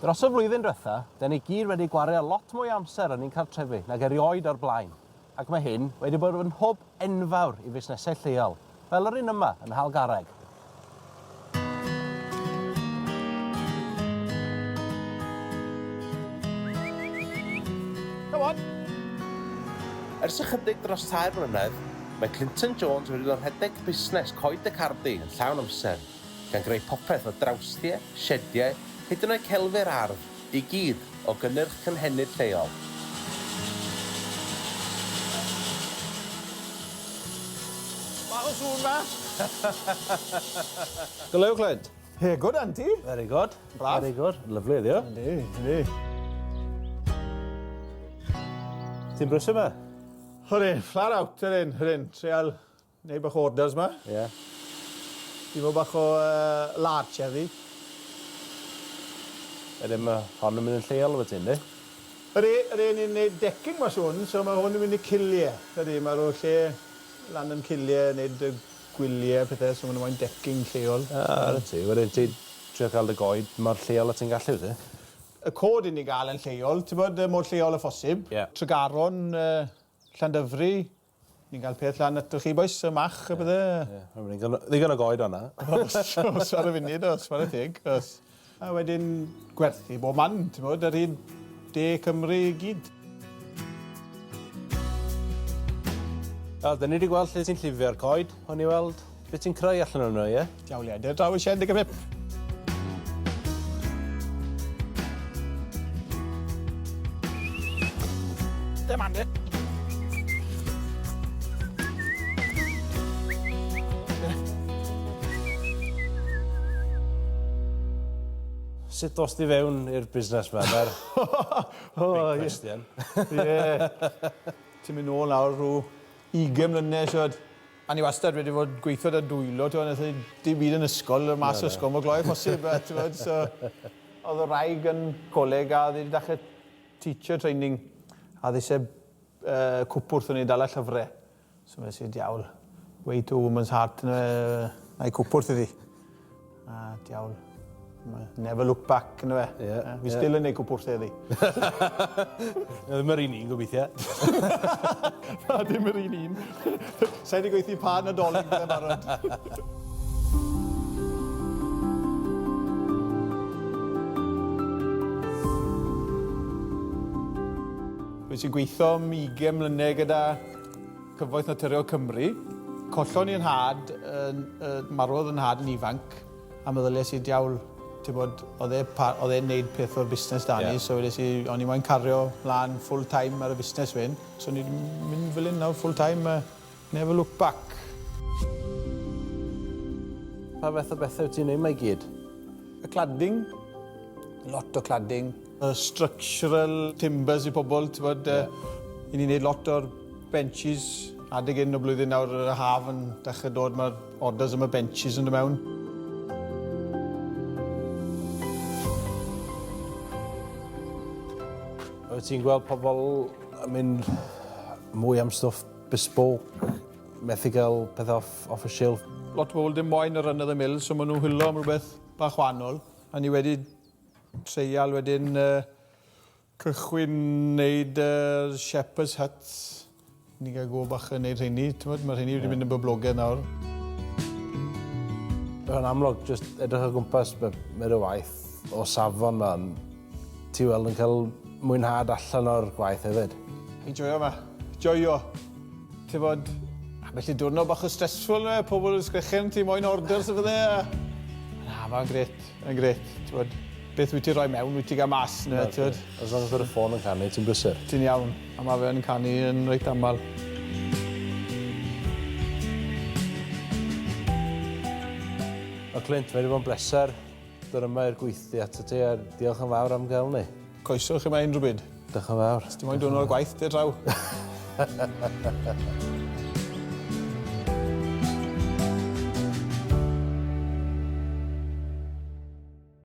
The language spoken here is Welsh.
Dros y flwyddyn dwetha, 'da ni gyd wedi gwario lot mwy o amser yn ein cartrefi nag erioed o'r blaen, ac mae hyn wedi bod yn hwb enfawr i fusnesau lleol, fel yr un yma yn Nhalgarreg. Come on! Ers ychydig dros tair blynedd, mae Clinton Jones wedi bod yn rhedeg busnes Coed y Cardi yn llawn amser. gan greu popeth o drawstiau, siediau, hyd yn oed celfi'r ardd, i gyd o gynnyrch cynhenid lleol. Bach o sŵn 'ma! Go lew, Clint. Hey, good, Andy. Very good. Braf. Very good. Lyfli ydi o. Yndi, yndi. Ti'n brysur 'ma? Ydyn, flat out ydyn, ydyn. Treial Neud bach o orders 'ma. Ie. Fi mo bach o yy large heddi. Wedyn ma' hon yn mynd yn lleol efo ti yndi? Ydi, ydi, ni'n neud decking mas hwn, so ma' hwn yn mynd i Cilie. Ydi, ma' rw lle lan yn Cilie yn neud y gwylie a pethe, so ma' nw moyn decking lleol. Ah, 'na ti. Wedyn ti'n trio ca'l dy goed mor lleol a ti'n gallu wyt ti? Y cod 'yn ni ga'l yn lleol, t'bod, mor lleol â phosib. Ie. Tregaron, yy Llandyfri, Ni'n cael peth lan atoch chi bois, y mach a pethe. Ie, ie, ma' ddigon o ddigon o goed fanna. O's, o's ar y funud o's, whare teg, o's. A wedyn gwerthu bob man, t'mod, ar hyd De Cymru i gyd. Wel, 'dyn ni 'di gweld lle ti'n llifio'r coed, awn ni weld be' ti'n creu allan o'n nhw, ie? Diawl ie, der draw y shed ag y pip. Dim ande. Sut dos di fewn i'r busnes 'ma? Ma'r big question. Ie. Ti'n mynd nôl nawr rhyw ugen mlynedd shwd. A ni wastad wedi fod gweithio 'da dwylo t'mod nath e dim byd yn ysgol mas o ysgol mor gloi â phosib a t'mod so o'dd y wraig yn coleg a o'dd 'i 'di dachre teacher training a o'dd isie yy cwpwrdd o'n i dala llyfre. So mes i diawl way to a woman's heart yndyfe 'nai cwpwrdd iddi. A diawl. Never look back, yndyfe? Ie. Yeah, Fi yeah. still yn neud cwpwrth heddi. Ddim yr un un, gobeithio. Na, dim yr un un. Sa'i wedi gweithio pa Nadolig bydde'n barod. Fi sy'n gweithio am 20 mlynedd gyda Cyfoeth Naturiol Cymru. Collon ni 'yn nhad yn yy marwodd 'yn nhad yn ifanc a meddylies i diawl t'bod o'dd e pa- o'dd e'n neud peth o'r busnes 'da ni so wedes i o'n i moyn cario mlan full time ar y busnes wedyn so ni 'di mynd fel 'yn nawr full time a never look back. Pa fath o bethe wyt ti'n neud 'ma i gyd? Y cladding, lot o cladding. Y structural timbers i pobl t'bod yy 'yn ni'n neud lot o'r benches adeg hyn o blwyddyn nawr yr haf yn dechre dod ma'r orders am y benches yn do' mewn. Wyt ti'n gweld pobl yn mynd mwy am stwff bespoke, methu gael pethau off, off y shelf? Lot o bobl dim moyn y run of the mill so ma' nhw'n whilo am rhywbeth bach wahanol a ni wedi treial wedyn uh, Cychwyn neud yr shepherd's huts. Ni'n cael go bach yn neud rheini, t'mod, ma' rheini wedi mynd yn boblogaidd nawr. Yn amlwg, jyst edrych o gwmpas, mae ma dy waith o safon 'ma, ond ti weld yn cael mwynhad allan o'r gwaith hefyd. Fi'n joio fe. Joio. T'mod, ambell i diwrnod bach o stressful yw e, pobl yn sgrechen ti moyn orders a pethe a... Na, ma'n grêt, ma'n grêt, t'mod. Beth wyt ti'n rhoi mewn, wyt ti'n gael mas, yndyfe, t'wod? As long as bod y ffôn yn canu, ti'n brysur. Ti'n iawn, a ma' fe yn canu yn reit amal. Wel Clint, mae wedi bod yn bleser dod yma i'r gweithdy atat ti a diolch yn fawr am gael ni. Croeso chi 'ma unrhyw bryd. Diolch yn fawr. Os ti moyn dod nôl o'r gwaith, ded draw.